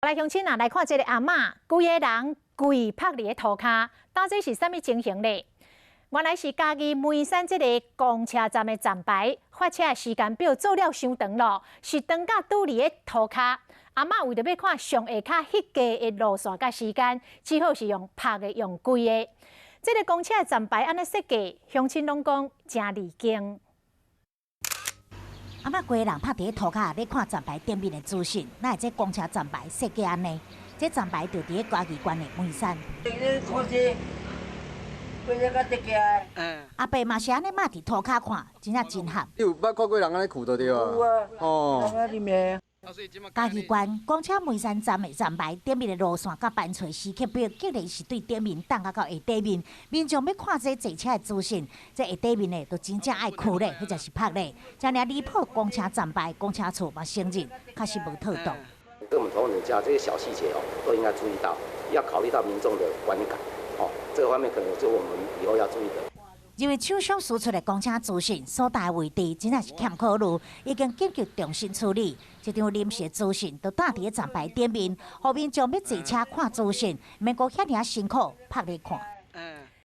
來鄉親啊，來看這个阿嬤，規个人跪趴佇咧塗跤，到底是啥物情形咧？原來是嘉義梅山這个公車站的站牌發車的時間表做了傷長咯，是長甲拄佇咧塗跤。阿嬤為著欲看上下跤彼家的路線佮時間，只好是用拍的用跪的。這个公車的站牌按呢設計，鄉親攏講誠離經。阿嬤規个人趴佇咧塗跤咧看站牌頂面的資訊，哪會這公車站牌設計按呢？這站牌就佇咧嘉義縣的梅山。阿伯嘛是按呢踭佇塗跤看，真正真合。你有捌看過人按呢跍就對啊？有啊。哦。嘉義縣公車梅山站的站牌頂面的路線佮班次時刻表，竟然是對頂面擋甲到下底面。民眾欲看這坐車的資訊，這下底面的就真正愛跍咧，或者是趴咧。遮爾離譜，公車站牌公車處嘛承認，確實無妥當。跟我們同仁講，這些小細節哦，都應該注意到，要考慮到民眾的觀感，哦，這個方面可能就我們以後要注意的。因為廠商輸出的公車資訊所在位置真正是欠考慮，已經緊急重新處理。這張臨時的資訊就貼佇咧站牌頂面，予民眾欲坐車看資訊，免閣遐爾辛苦趴咧看。